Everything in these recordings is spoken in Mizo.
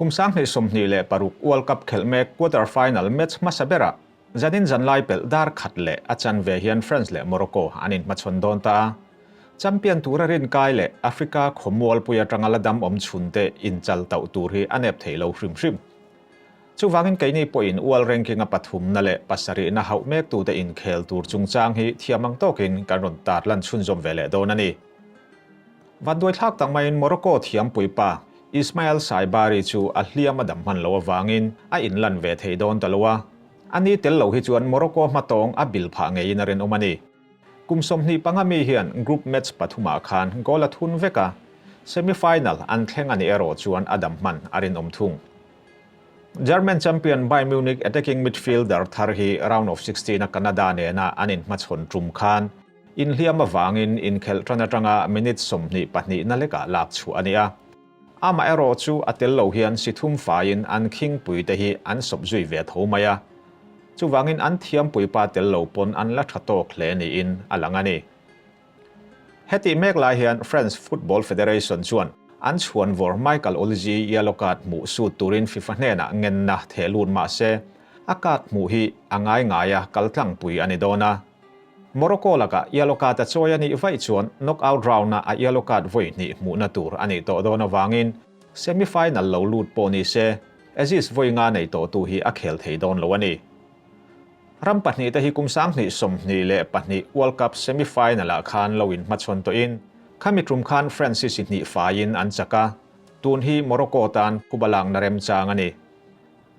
Kum 2026 World Cup khelh mek quarter final match hmasa berah zanin zanlai pelh dar khat leh a chanve hian France leh Morocco an inhmachhawn dawn ta a. Champion tura rinkai leh Africa khawmualpui atanga la dam awm chhunte inchal tauh tur hi a nep thei lo hrim hrim. Chuvangin keini pawhin World Ranking-a pathumna leh pasarihna hauh mektute inkhel tur chungchang hi thiam ang tawkin kan rawn tarlan chhunzawm ve leh dawn a ni. Vanduaithlak tak maiin Morocco thiampui pa Ismael Saibari chu a hliam a dam hman loh avangin a inlan ve thei dawn ta lo a, a ni tel lo hi chuan Morocco hmatawng a bil phah ngeiin a rinawm a ni. Kum 25 mi hian group match pathumah khan goal a thun vek a, semi-final an thleng a nih erawh chuan a dam hman a rinawm thung. German champion Bayern Munich attacking midfielder thar hi round of 16 a Canada nena an inhmachhawn tum khan Inhliam avangin inkhelh tan atanga minute 22 na lekah lak chhuah a ni a. Amaherawh chu a tel lo hian si thum faiin an khingpui te hi an sawp zui ve tho mai a. Chuvangin an thiampuipa tel lo pawn an la tha tawk hle niin a lang a ni. Hetih mek lai hian France Football Federation chuan an chhuanvawr Michael Olise yellow card hmuh sut turin FIFA hnenah ngenna theh lut mah se a card hmuh hi a ngai ngaia kaltlangpui a ni dawn a. Morocco lakah yellow card a chawi a nih vaih chuan knockout round-a a yellow card vawi hnih hmuhna tur a nih tawh dawn avangin semi-final lo lut pawh ni se Aziz vawi nga nei tawhtu hi a khel thei dawn lo a ni. Ram pahnihte hi kum 2022 World Cup semi-final-ah khan lo inhmachhawn tawhin khami tum khan France hi si hnih faiin an chak a, tun hi Morocco tan phuba lakna remchang a ni.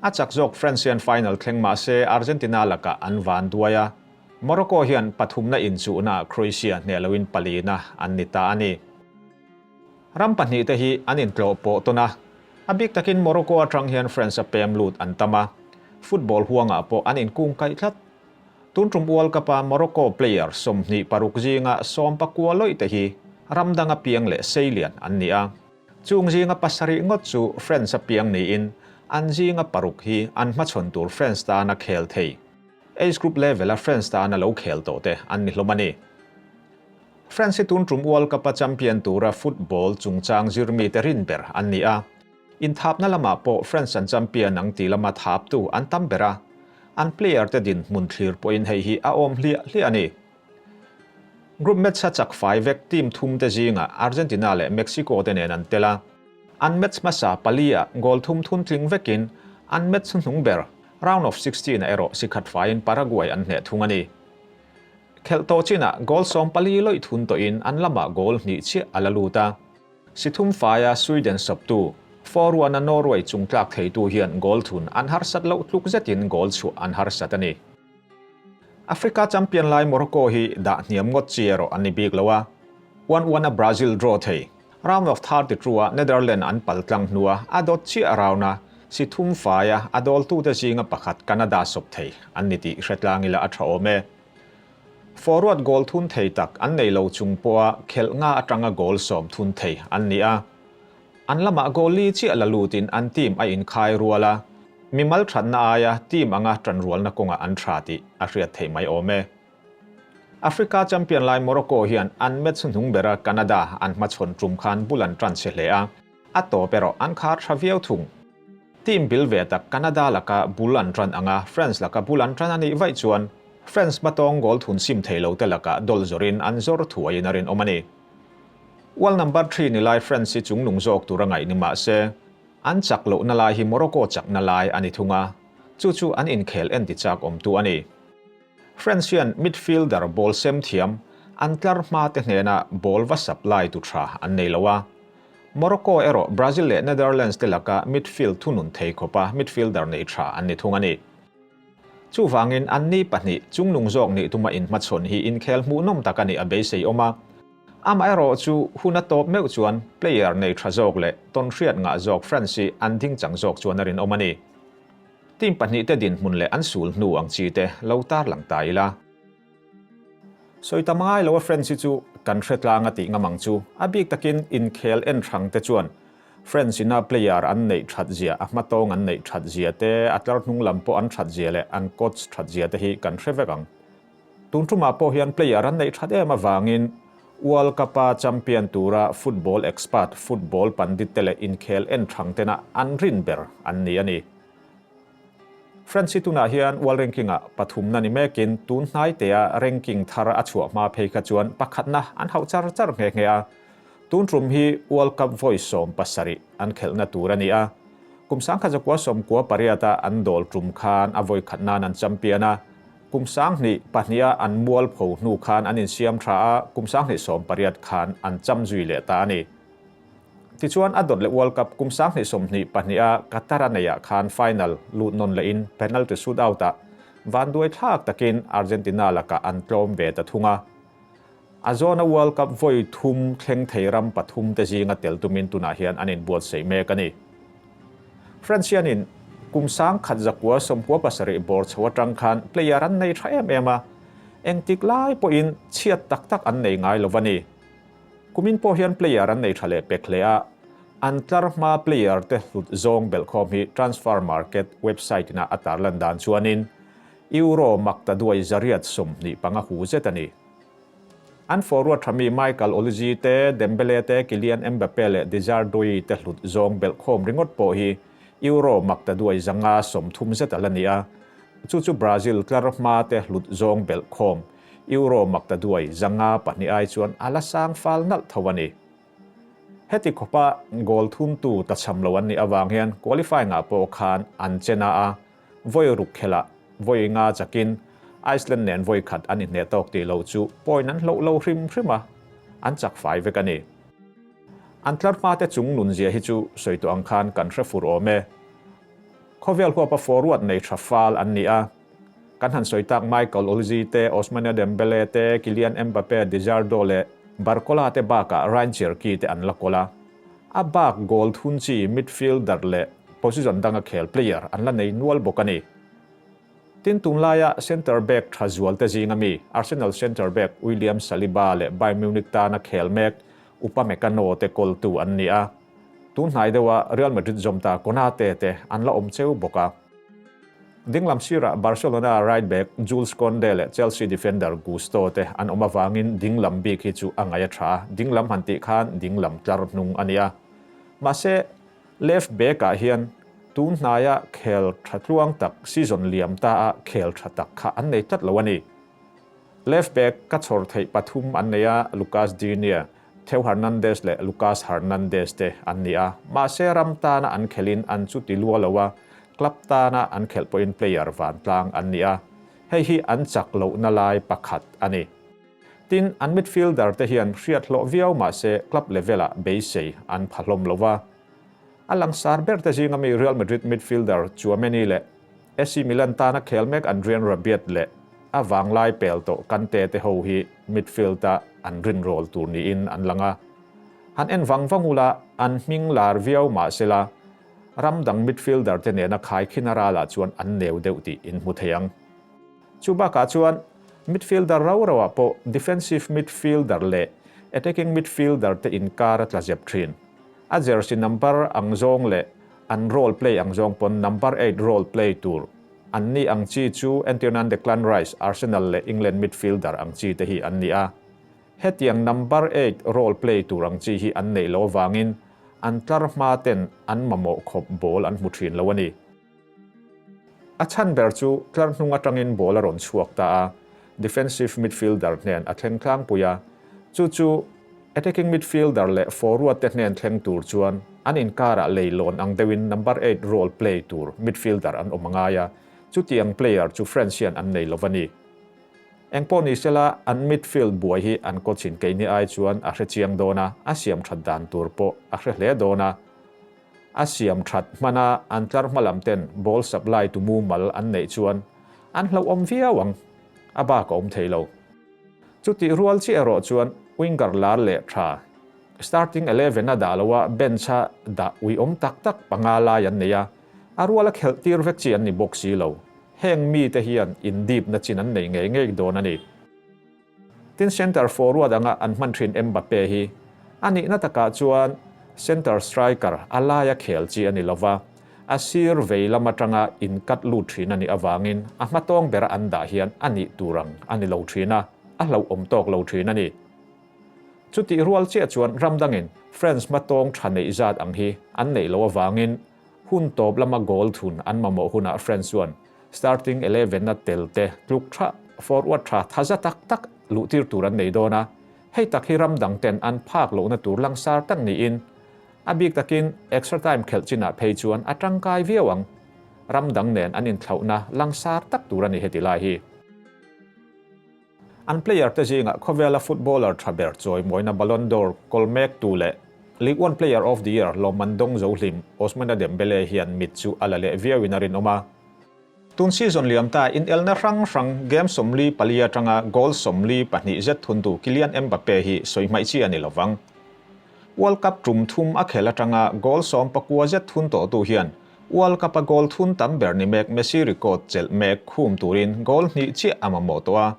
A chak zawk France hian final thleng mah se Argentina lakah an van duai a, Morocco hian pathumna inchuhnaah Croatia hneh loin palina an ni ta a ni. Ram pahnihte hi an intlawh pawh tawn a, a bik takin Morocco atang hian France a pem lut an tam a, football huangah pawh an inkung kaih tlat. Tun tum World Cup-a Morocco player 26 zinga 19 lawih te hi ram danga piang leh seilian an ni a. Chung zinga pasarih ngawt chu France a piang niin an zinga paruk hi an hmachhawn tur France tana khel thei. Age group level-a France tana lo khel tawh te an ni hlawm a ni. France hi tun tum World Cup-a champion tura football chungchang zirmite rin ber an ni a. Inthapna lamah pawh France an champion ang tih lama thaptu an tam ber a. An player te dinhmun thlir pawhin hei hi a awm hliah hliah a ni. Group match a chak fai vek team thum te zingah Argentina leh Mexico te nen an tel a. An match hmasa pali ah goal thum thun tling vekin an match hnung ber round of 16 ah erawh si khat faiin Paraguay an hneh thung a ni. Khelh tawh chinah goal 14 lawih thun tawhin an lamah goal hnih chiah a la lut a. Si thum faia Sweden sawptu 4-1 a Norway chungtlak theitu hian goal thun an harsat loh tluk zetin goal chhuah an harsat a ni. Africa champion lai Morocco hi dah hniam ngawt chi erawh an ni bik lo a, 1-1 a Brazil draw thei. Round of 32 a Netherlands an pal tlang hnua a dawt chiah round a si thum faia a dawltute zinga pakhat Canada sawp thei an ni tih hre tlang ila a tha awm e. Forward goal thun thei tak an nei lo chung pawha khelh nga atanga goal 10 thun thei an ni a. An lamah goal li chiah la lutin an team a inkhai rual a, mimal thatna aia team anga tanrualna kawngah an tha tih a hriat theih mai awm e. Africa champion lai Morocco hian an match hnung bera Canada an hmachhawn tum khan bul an tan che hle a, a tawp erawh an khar tha viau thung. Team bil ve tak Canada laka bul an tan anga France laka bul an tan a nih vaih chuan France hmatawng goal thun sim thei lo te lakah dawl zawrin an zawr thuaiin a rinawm a ni. World number 3 ni lai France hi chungnung zawk tur a ngaih ni mah se an chak lohna lai hi Morocco chakna lai a ni thung a, chu chu an inkhel en ti chak awmtu a ni. France hian midfielder ball sem thiam an tlar hma te hnena ball va supply tu tha an nei lo a. Morocco erawh Brazil leh Netherlands te laka midfield thunun thei khawpa midfielder nei tha an ni thung a ni. Chuvangin an ni pahnih chungnung zawk nih tuma inhmachhawn hi inkhel hmuhnawm tak a nih a beisei awm a. Amaherawh chu hun a tawp meuh chuan player nei tha zawk leh tawn hriat ngah zawk France hi an ding chang zawk chuan a rinawm a ni. Team pahnih te dinhmun leh an sul hnu ang chi te lo tar lang ta ila. Sawi tam ngai lo a France hi chu kan hre tlang a tih ngam ang chu. A bik takin inkhel en hrang te chuan France ina player an neih that zia, a hmatawng an neih that zia te, a tlar hnung lam pawh an that zia leh an coach that zia te hi kan hre vek ang. Tun tumah pawh hian player an neih that em avangin World Cup-a champion tura football expert, football pandit te leh inkhel en thang tena an rin ber an ni a ni. France hi tunah hian world ranking-ah pathumna ni mekin tun hnaitea ranking thar a chhuah hma phei kha chuan pakhatna an hauh char char nghe nghe a. Tun tum hi World Cup vawi 17 an khelhna tur a ni a. Kum 1998-a an dawl tum khan a vawi khat nan an champion a. Kum 2002-a an mualpho hnu khan an insiam tha a, kum 2018 khan an cham zui leh ta a ni. Tichuan a dawt leh World Cup kum 2022-a Qatar a neihah khan final lut nawn lehin penalty shootout-ah vanduai thlak takin Argentina lakah an tlawm ve ta thung a. A zawna World Cup vawi thum thleng thei ram pathum te zinga tel tumin tunah hian an inbuatsaih mek a ni. France hianin kum 1997 bawr chho atang khan player an nei tha em em a, engtik lai pawhin chhiat tak tak an nei ngai lo va ni. Kumin pawh hian player an nei tha leh pek hle a, an tlar hma player te hlut zawng belhkhawm hi transfer market website ina a tarlan dan chuanin Euro makta duai 125 hu zet a ni. An forward tha mi Michael Olise te, Dembele te, Kylian Mbappe leh Desire Doue te hlut zawng belhkhawm ringawt pawh hi Euro makta duai 130 zet a la ni a, chu chu Brazil tlar hma te hlut zawng belhkhawm Euro makta duai 502 ai chuan a la sang fal nalh tho a ni. Heti khawpa goal thumtu tlachham lo an nih avang hian qualifying ah pawh khan an che na a, vawi ruk khelh ah vawi nga chakin Iceland nen vawi khat an inhneh tawk tih loh chu point an hloh lo hrim hrim a, an chak fai vek a ni. An tlar hma te chung nun zia hi chu sawi tawh ang khan kan hre fur awm e. Khawvel huapa forward nei tha fal an ni a. Kan han sawi tak Michael Olise te, Ousmane Dembele te, Kylian Mbappe, Desardo leh Barcola te bakah Ryan Cherki te an la kawl a. A bak goal thun chi midfielder leh position danga khel player an la nei nual bawk a ni. Tin tunlaia centre back tha zual te zinga mi Arsenal centre back William Saliba leh Bayern Munich tana khel mek Upamecano te kawltu an ni a. Tun hnai deuha Real Madrid zawm ta Konate te an la awm cheu bawk a. Dinglam sirah Barcelona right back Jules Kounde leh Chelsea defender Gusto te an awm avangin dinglam bik hi chu a ngaih a tha. Dinglam han tih khan dinglam tlar hnung a ni a. Mahse, left back-ah hian tun hnaia khel tha tluang tak season liam ta a khel tha tak kha an nei tlat lo a ni. Left back ka chhawr theih pathum an nei a, Lucas Digne, Theo Hernandez leh Lucas Hernandez te an ni a, mahse ram tana an khelhin an chuti lua lo a, club tana an khelh pawhin player vantlang an ni a, hei hi an chak lohna lai pakhat a ni. Tin, an midfielder te hian hriat hlawh viau mahse club level-ah beisei an pha hlawm lo va. A langsar ber te zinga mi Real Madrid midfielder Tchouameni leh AC Milan tana khel mek Adrien Rabiot leh a vanglai pel tawh Kante te ho hi midfield-a an rinrawl tur niin an lang a. Han en vang vang ula an hming lar viau mahsela ram dang midfielder te nena khaikhin a ralah chuan an neu deuh tih in hmu thei ang. Chu bakah chuan midfielder rau rauah pawh defensive midfielder leh attacking midfielder te inkar a tla zep thin. A jersey number ang zawng leh an role play ang zawng pawn number eight role play tur an ni ang chi chu entirnan Declan Rice, Arsenal leh England midfielder ang chi te hi an ni a. Hetiang number eight role play tur ang chi hi an neih loh avangin an tlar hma ten an mamawh khawp ball an hmu thin lo a ni. A chhan ber chu tlar hnung atangin ball a rawn chhuak ta a, defensive midfielder hnen a thleng tlangpui a, chu chu attacking midfielder leh forward te hnen thleng tur chuan an inkarah leilawn ang deuhin number eight role play tur midfielder an awm a ngai a, chutiang player chu France hian an nei lo va ni. Engpawh ni sela an midfield buai hi an coach in keini ai chuan a hre chiang dawn a, a siam that dan tur pawh a hre hle dawn a. A siam that hmana an tlar hma lam ten ball supply tu mumal an neih chuan an hlauhawm viau ang, a bak a awm thei lo. Chutih rual chiah erawh chuan winger lar leh tha, starting eleven a dah loa bench a dah uiawm tak tak panga lai an nei a, a ruala khelh tir vek chi an ni bawk si lo. Heng mite hian indipna chin an nei ngei ngei dawn a ni. Tin centre forward anga an hman thin Mbappe hi a nihna takah chuan centre striker a laia khel chi a ni lova, a sir vei lam atanga in cut lut thin a nih avangin a hmatawng bera an dah hian a nih tur ang a ni lo thin a, a hlauhawm tawk lo thin a ni. Chutih rual chiah chuan ram dangin France hmatawng tha neih zat ang hi an neih loh avangin hun tawp lama goal thun an mamawh hunah France chuan starting eleven-a tel te tluk tha, forward tha thaza tak tak luhtir tur an nei dawn a, hei tak hi ram dang ten an phak lohna tur langsar tak niin a bik takin extra time khelh chinah phei chuan a tangkai viau ang. Ram dang nen an inthlauhna langsar tak tur a ni heti lai hi. An player te zingah khawvela footballer tha ber chawimawina Ballon d'Or kawl mek tu leh Ligue 1 Player of the Year lawmman dawng zo hlim Ousmane Dembele hian mit chu a la leh viauin a rinawm a. Tun season liam ta inelna hrang hrang game 44 atanga goal 42 zet thuntu Kylian Mbappe hi sawi hmaih chi a ni lovang. World Cup tum thum a khel atanga goal 19 zet thun tawhtu hian World Cup-a goal thun tam ber ni mek Messi record chelh mek khum turin goal hnih chiah a mamawh tawh a.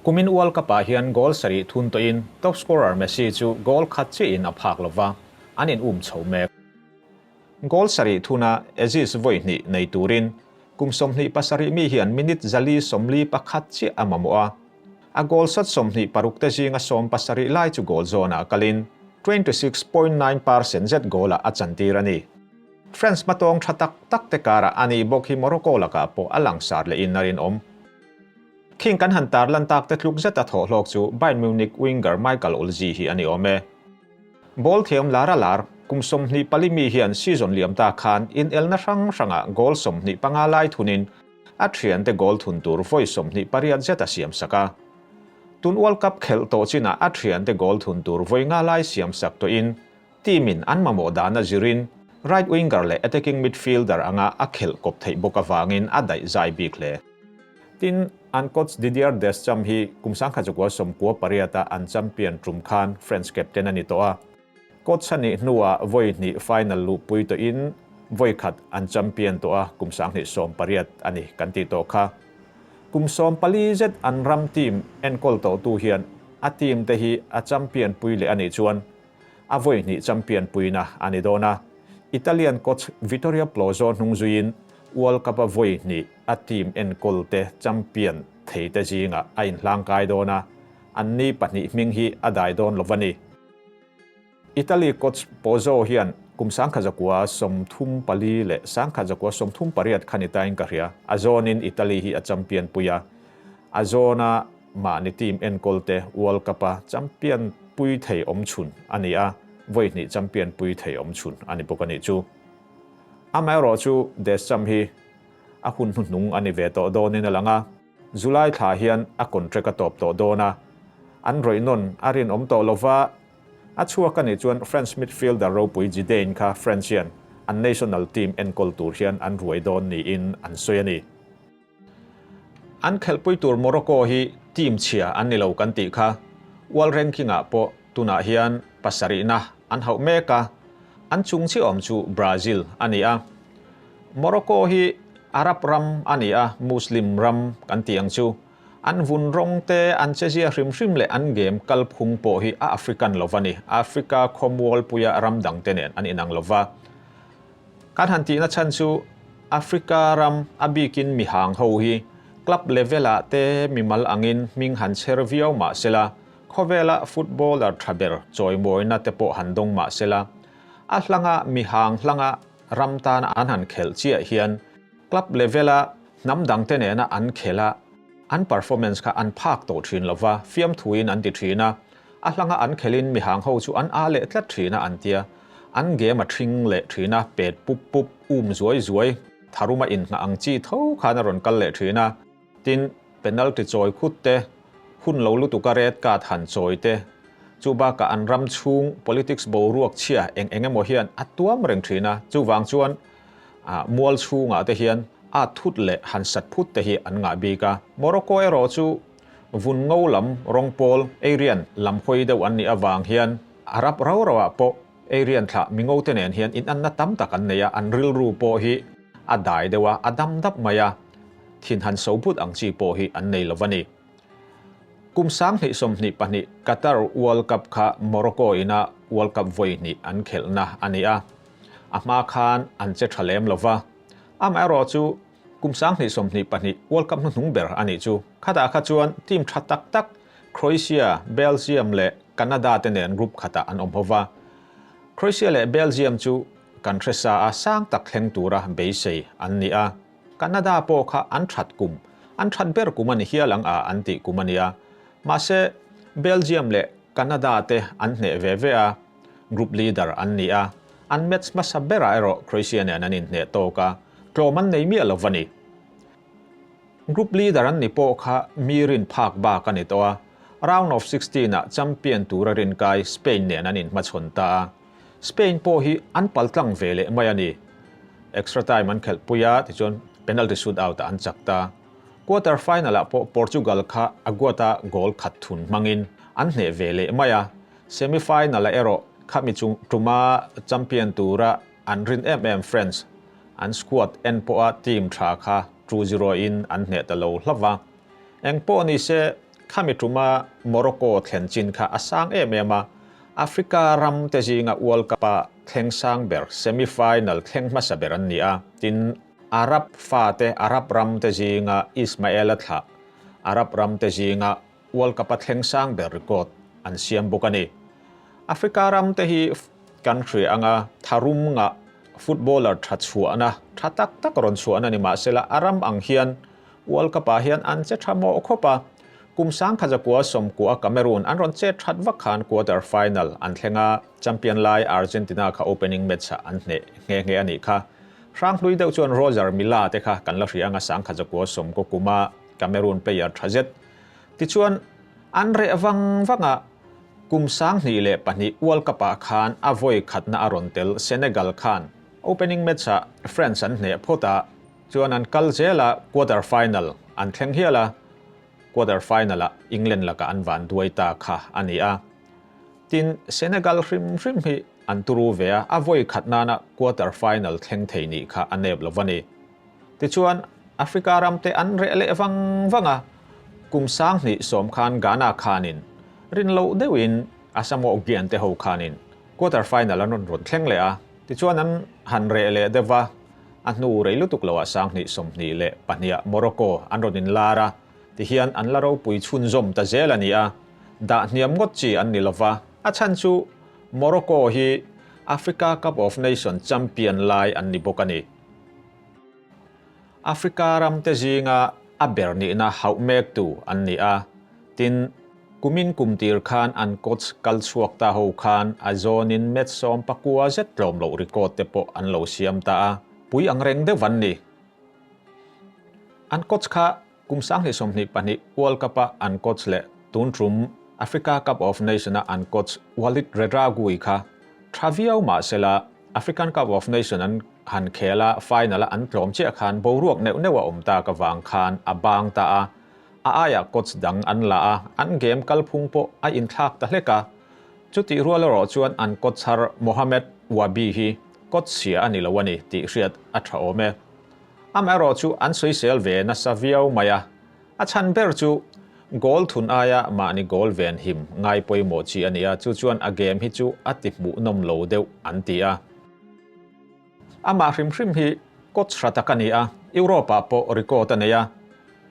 Kumin World Cup-ah hian goal sarih thun tawhin top scorer Messi chu goal khat chiahin a phak lova, an in um chho mek. Goal sarih thuna assist vawi hnih nei turin kum 27 mi hian minute 441 chiah a mamawh a. A goal sat 26 te zinga 17 lai chu goal zawnah kalin 26.9 percent zet goal-ah a chantir a ni. France hmatawng tha tak tak te karah a ni bawk hi Morocco lakah pawh a langsar lehin a rinawm. Khing kan han tarlan tak te tluk zeta thawhhlawk chu Bayern Munich winger Michael Olise hi a ni awm e. Ball thiam lar a lar, kum 24 mi hian season liam ta khan inelna hrang hrangah goal 25 lai thunin a thiante goal thun tur vawi 28 zet a siamsak a. Tun World Cup khelh tawh chinah a thiante goal thun tur vawi nga lai siamsak tawhin Team-in an mamawh dan a zirin right winger leh attacking midfielder anga a khelh kawp theih bawk avangin a daih zai bik hle. Tin, an coach Didier Deschamps hi kum 1998-a an champion tum khan French captain a ni tawh a. Coach a nih hnuah vawi hnih final luhpui tawhin vawi khat an champion tawh a, kum 2018 a ni kan tih tawh kha. Kum 14 zet an ram team enkawl tawhtu hian a team te hi a champion pui leh a nih chuan A vawi hnih champion puina a ni dawn a, Italian coach Vittorio Plozzo hnung zuiin World Cup-a vawi hnih a team enkawlte champion theite zingah a inhlangkai dawn a, anni pahnih hming hi a dai dawn lo va ni. Italy coach Pozzo hian kum 1934 leh 1938 kha ni tain ka hria, a zawnin Italy hi a champion pui a, a zawna Mahni team enkawlte World Cup-a champion pui thei awm chhun a ni a, vawi hnih champion pui thei awm chhun a ni bawk a nih chu. Amaherawh chu Deschamps hi a hun hnuhnung a ni ve tawh dawnin a lang a, July thla hian a contract a tawp tawh dawn a, an rawih nawn a rinawm tawh lova, a chhuak a nih chuan French midfielder ropui Zidane kha French hian an national team enkawl tur hian an ruai dawn niin an sawi a ni. An khelhpui tur Morocco hi team chhia an ni lo kan tih kha. World ranking-ah pawh tunah hian pasarihna an hauh mek a, an chung chiah awm chu Brazil a ni a. Morocco hi Arab ram a ni a, Muslim ram kan tih ang chu. An vun rawng te, an chezia hrim hrim leh an game kalphung pawh hi a African lo va ni. Africa khawmualpuia ram dangte nen an inang lo va. Kan han tihna chhan chu Africa ram a bikin mihang ho hi club level-ah te mimal angin hming han chher viau mah sela, khawvela footballer tha ber chawimawina te pawh han dawng mah sela, a hlanga mihang hlanga ram tana an han khelh chiah hian club level-a hnam dangte nena an khelh a, an performance kha an phak tawh thin lova, fiamthuin an ti thin a, a hlanga an khelhin mihang ho chu an a leh tlat thin a an tia. An game a ṭhing leh ṭhin a, pet pup pup, um zuai zuai, tharuma inhnah ang chi tho khan a rawn kal leh ṭhin a. Tin, penalty chawi khut te, hun lo lutuka red card han chawi te, chu bakah an ram chhung politics boruak chhia eng eng emaw hian a tuam reng ṭhin a, chuvang chuan mual chhungah te hian at thut leh han sat phut te hi an ngah bik a. Morocco erawh chu vun ngo lam rawng pawl, Aryan lam hawi deuh an nih avang hian Arab rau rauah pawh Aryan thlah mingote nen hian inanna tam tak an nei a, an rilru pawh hi a dai deuh a, a dam dap mai a, thin han so but ang chi pawh hi an nei lo va ni. Kum 2022 Qatar World Cup kha Morocco ina World Cup vawi hnih an khelhna a ni a, a hma khan an che tha lem lo va. Amaherawh chu kum 2022 World Cup hnuhnung ber a nih chu. Khatah kha chuan team tha tak tak Croatia, Belgium leh. Canada te nen group khatah an awm ho va. Croatia leh Belgium chu kan hre sa a, sang tak thleng tura beisei an ni a. Canada pawh kha an that kum, an that ber kum a ni hial ang a an tih kum a nia. Mahse, Belgium leh Canada te an hneh ve ve a, group leader an ni a. An match hmasa berah erawh Croatia nen an inhneh tawk a, tlawm an nei miah lo va ni. Group leader an ni pawh kha mi rin phak bak a ni tawh a, round of 16 ah champion tura rinkai Spain nen an inhmachhawn ta a. Spain pawh hi an paltlang ve leh mai a ni. Extra time an khelhpui a, tichuan penalty shootout ah an chak ta. Quarter final ah pawh Portugal kha Aguata goal khat thun hmangin an hneh ve leh mai a. Semi final ah erawh khami chung tuma champion tura an rin em em France an squad en pawha team tha kha 2-0 in an hneh ta lo hlauh va. Eng pawh ni se khami tuma Morocco thlen chin kha a sang em em a, Africa ram te zinga World Cup-a thleng sang ber semi-final thleng hmasa ber an ni a, tin Arab fate Arab ram te zinga Ismael-a thlah Arab ram te zinga World Cup-a thleng sang ber record an siam bawk a ni. Africa ram te hi kan hria anga tharum ngah footballer tha chhuahna tha tak tak rawn chhuahna ni mahsela a ram ang hian World Cup-ah hian an che tha mawh khawp a, kum sangkhaza kua sawmkua Cameroon an rawn chet that vak khan quarter final an thleng a, champion lai Argentina kha opening match-ah an hneh nghe nghe a nih kha. Hranghlui deuh chuan Roger Milla te kha kan la hria anga sangkhaza kua sawmkaw kuma Cameroon player tha zet. Tichuan, an reh vang vang a, kum 2002 World Cup-ah khan a vawi khatna a rawn tel Senegal khan opening match-ah France an hneh phawt a, Chuan an kal zel a, quarter final an thleng hial a, quarter final ah England lakah an van duai ta kha a ni a. Tin, Senegal hrim hrim hi an turu ve a, a vawi khat nana quarter final thleng thei nih kha a nep lo va ni. Tichuan, Africa ram te an reh leh vang vang a, kum 2010 khan Ghana khanin rin loh deuhin Asamoah Gyan te ho khanin quarter final an rawn rawn thleng leh a, tichuan an han reh leh deuh va, A hnu rei lutuk loah 2022ah Morocco an rawn inlar a, tihian an la ropui chhunzawm ta zel a ni a, dah hniam ngawt chi an ni lova, a chhan chu Morocco hi Africa Cup of Nations champion lai an ni bawk a ni. Africa ram te zinga a ber nihna hauh mektu an ni a, tin, Kumin kum tir khan an coach kal chhuak ta ho khan a zawnin match 19 zet tlawm loh record te pawh an lo siam ta a, pui ang reng deuh an ni. An coach kha kum 2022 World Cup a an coach leh tun tum Africa Cup of Nation a an coach Walid Regragui kha tha viau mah sela African Cup of Nation an han khel a, final a an tlawm chiah khan boruak neuh neuh a awm tak avang khan a bang ta a, A aiah coach dang an la a, an game kalphung pawh a inthlak ta hlek a. Chutih rual erawh chuan an coach thar Mohamed Ouahbi hi coach chhia a ni lo a ni tih hriat a tha awm e. Amaherawh chu an sawisel ve nasa viau mai a, a chhan ber chu goal thun aia mahni goal ven him ngai pawimawh chi a ni a, chu chuan a game hi chu a ti hmuhnawm lo deuh an ti a. Amah hrim hrim hi coach hra tak a ni a, Europe-ah pawh record a nei a.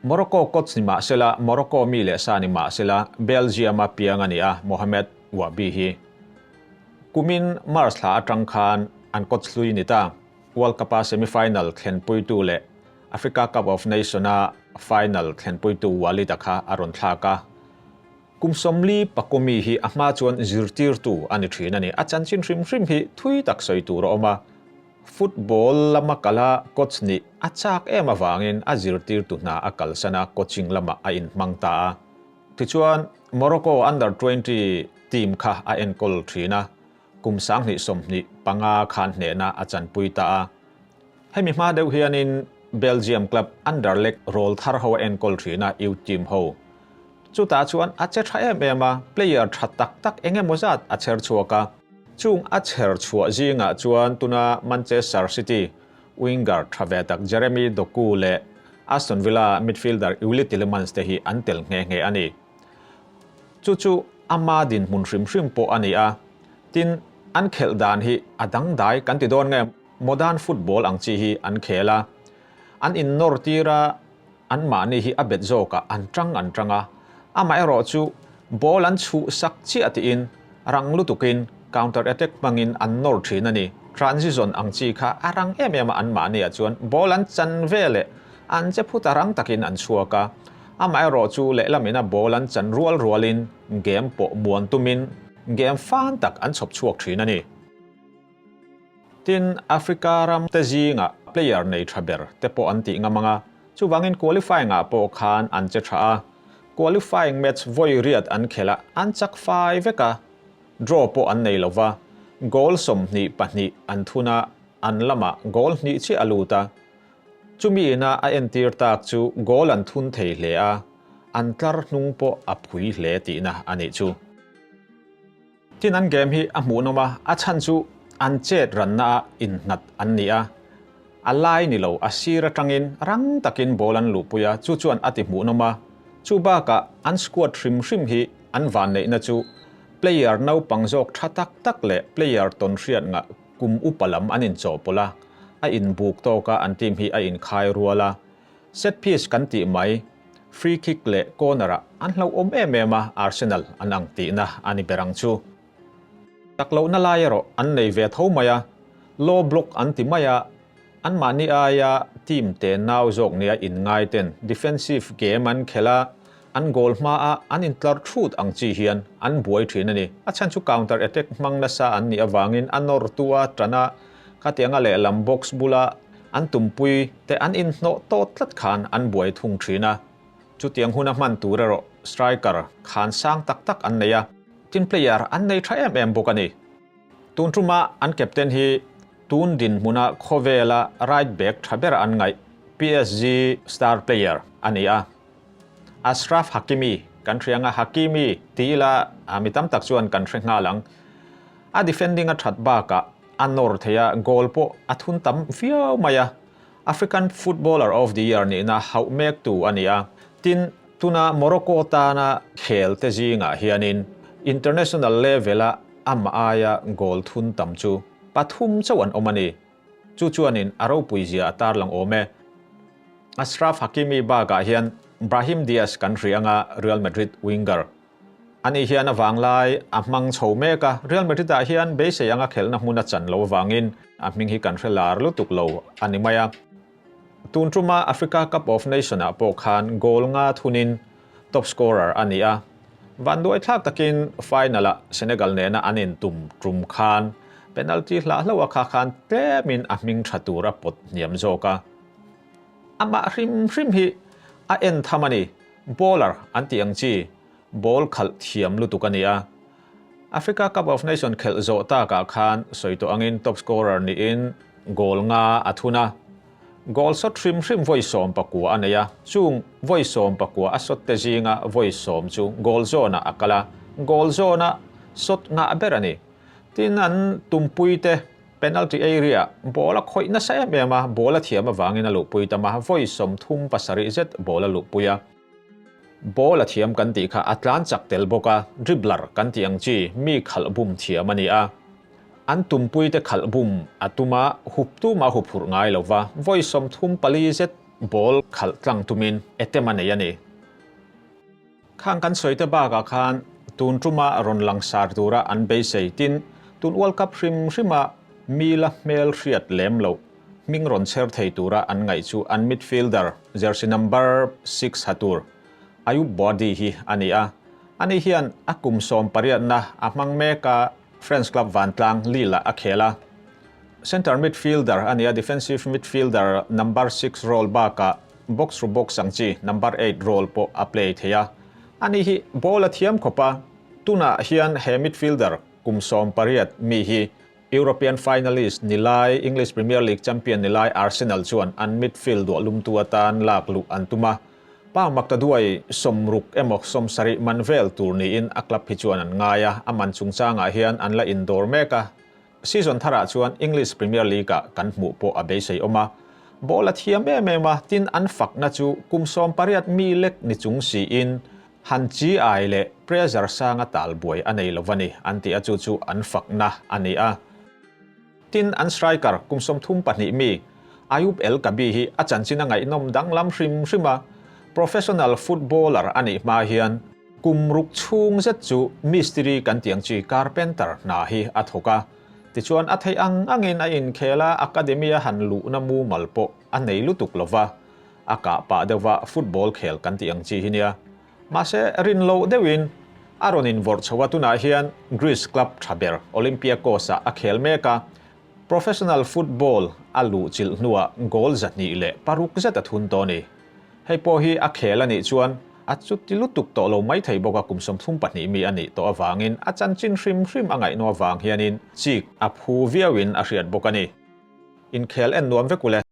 Morocco coach ni mah sela, Morocco mi leh sa ni mah sela, Belgium-a piang a ni a, Mohamed Ouahbi hi. Kumin March thla atang khan an coach hlui ni ta. World Cup-a semi-final thlenpuitu leh Africa Cup of Nation-a final thlenpuitu Walid-a kha a rawn thlak a. Kum 40 Pakomi hi a hma chuan zirtirtu a ni thin a ni. A chanchin hrim hrim hi thui tak sawi tur a awm a. Football lama kala coach nih a chak em avangin a zirtirtu hna a kalsan a, coaching lamah a inhmang ta a. Tichuan, Morocco Under 20 team kha a enkawl thin a, kum 2025 khan hnehna a chanpui ta a. Hemi hma deuh hianin Belgium club Anderlecht rawl thar ho a enkawl thin a, youth team ho. Chutah chuan a che tha em em a, player tha tak tak eng emaw zat a chher chhuak a. Chung a chher chhuah zingah chuan tuna Manchester City winger tha ve tak Jeremy Doku leh Aston Villa midfielder Youri Tielemans te hi an tel nghe nghe a ni. Chu chu ama dinhmun hrim hrim pawh a ni a, tin an khelh dan hi a dangdai kan ti dawn nge modern football ang chi hi an khel a, an innawr tir a, Anmahni hi a bet zawkah an tang an tang a, amaherawh chu Ball an chhuh sak chiah tiin rang lutukin counter attack hmangin an nawr thin a ni. Transition ang chi kha a rang em em a anmahniah chuan ball an chan ve leh an che phut a rang takin an chhuak a. Amaherawh chu lehlamina ball an chan rual rualin game pawh muan tumin game fan tak an chhawp chhuak thin a ni. Tin, Africa ram te zingah player nei tha ber te pawh an tih ngam ang a, chuvangin qualifying ah pawh khan an che tha a. Qualifying match vawi riat an khelh a, an chak fai vek a, draw pawh an nei lo va, goal 22 an thun a, an lamah goal hnih chiah a lut a. Chumi ina a entir tak chu goal an thun thei hle a, an tlar hnung pawh a phui hle tihna a nih chu. Tin an game hi a hmuhnawm a, a chhan chu an chet ranna ah innghat an ni a, a lai ni lo a sir atangin rang takin ball an luhpui a, chu chuan a ti hmuhnawm a, chu bakah an squad hrim hrim hi an vanneihna chu player naupang zawk tha tak tak leh player tawn hriat ngah kum upa lam an inchawhpawlh a, a inbuk tawk a an team hi a inkhai rual a. Set piece kan tih mai, free kick leh corner ah an hlauhawm em em a, Arsenal an ang tihna a ni ber ang chu. Tak lohna lai erawh an nei ve tho mai a, low block an ti mai a, anmahni aia team te nau zawk nia inngai ten defensive game an khelh a, an goal hmaa an intlar thut ang chi hian an buai thin a ni. A chhan chu counter attack hmang nasa an nih avangin a nawrtu a tan a, Khatianga lehlam box bula an tumpui te an inhnawh tawt tlat khan an buai thung thin a. Chutiang huna hman tur erawh striker khan sang tak tak an nei a, tin player an nei tha em em bawk a ni. Tun tuma an captain hi tun dinhmuna khawvela right back tha bera an ngaih PSG star player a ni a. Achraf Hakimi kan hria anga Hakimi ti ila mi tam tak chuan kan hre nghal ang. A defending a that bakah a nawr thei a, goal pawh a thun tam viau mai a. African Footballer of the Year nihna hauh mektu a ni a. Tin, tuna Morocco tana khel te zingah hianin international level-a amah aia goal thun tam chu pathum chauh an awm a ni. Chu chuanin a ropui zia a tarlang awm e. Achraf Hakimi bakah hian Brahim Diaz kan hria anga Real Madrid winger Ani hian a vanglai a hmang chho mek a, Real Madrid-ah hian beisei anga khelhna hmun a chan lo avangin a hming hi kan hre lar lutuk lo a ni mai a. Tun tuma Africa Cup of Nation-ah pawh khan goal nga thunin top scorer a ni a. Vanduai thlak takin final-ah Senegal nena an intum tum khan penalty hlah hlauh a kha khan tlemin a hming tha tur a pawt hniam zawk a. Amah hrim hrim hi a en tham a ni. Bowler an tih ang chi ball khalh thiam lutuk a ni a. Africa Cup of Nation khelh zawh takah khan sawi tawh angin top scorer niin goal nga a thun a. Goal shot hrim hrim vawi 19 a nei a, chung vawi 19 a shot te zinga vawi sawm chu goal zawnah a kal a, goal zawna shot ngah ber a ni. Tin an tumpui te Penalty area ball a khawih nasa em em a, ball a thiam avangin a luhpui tam a, vawi 37 zet ball a luhpui a. Ball a thiam kan tih kha a tlan chak tel bawk a, dribbler kan tih ang chi mi khalh bum thiam a ni a. An tumpui te khalh bum a tum a, hup tum a huphurh ngai lo va, vawi 34 zet ball khalh tlang tumin attempt a nei a ni. Khang kan sawi te bakah khan tun tuma rawn langsar tura an beisei tin, tun World Cup hrim hrima mi la hmel hriat lem loh hming rawn chher thei tura an ngaih chu an midfielder jersey number six ha tur Ayub Bouaddi hi a ni a. Ani hian a kum sawm pariatna a hmang mek a, French club vantlang Lille-ah a khel a. Centre midfielder a ni a, defensive midfielder number six role bakah Box to box ang chi number eight role pawh a play thei a, ani hi ball a thiam khawp a, tunah hian he midfielder kum 18 mi hi European finalist ni lai English Premier League champion ni lai Arsenal chuan an midfield duah lumtu atan lak luh an tum a, pound maktaduai 60 emaw 70 man vel tur niin a club hi chuan an ngai a, a man chungchangah hian an la indawr mek a. Season tharah chuan English Premier League-ah kan hmuh pawh a beisei awm a, ball a thiam em em a, tin an fakna chu kum 18 mi lek ni chung siin han chi ai leh pressure sanga tal buai a nei lo va ni an ti a, chu chu an fakna a ni a. Tin an striker kum 32 mi Ayoub El Kaabi hi a chanchin a ngaihnawm danglam hrim hrim a, professional footballer a nih hma hian. Kum ruk chhung zet chu mistiri kan tih ang chi carpenter hna hi a thawk a, tichuan a theih ang angin a inkhel a, academy a han luhna mumal pawh a nei lutuk lo va, a kah pah deuhva football khel kan tih ang chi hi nia. Mahse rin loh deuhin a rawn invawrh chho a, tunah hian Greece club tha ber Olympiakos-ah a khel mek a, professional football a luhchilh hnuah goal 206 zet a thun tawh a ni. Hei pawh hi a khel a nih chuan a chuti lutuk tawh lo mai thei bawk a, kum 32 mi a nih tawh avangin a chanchin hrim hrim a ngaihnaw avang hianin chik a phu viauin a hriat bawk a ni. Inkhel en nuam vek ule.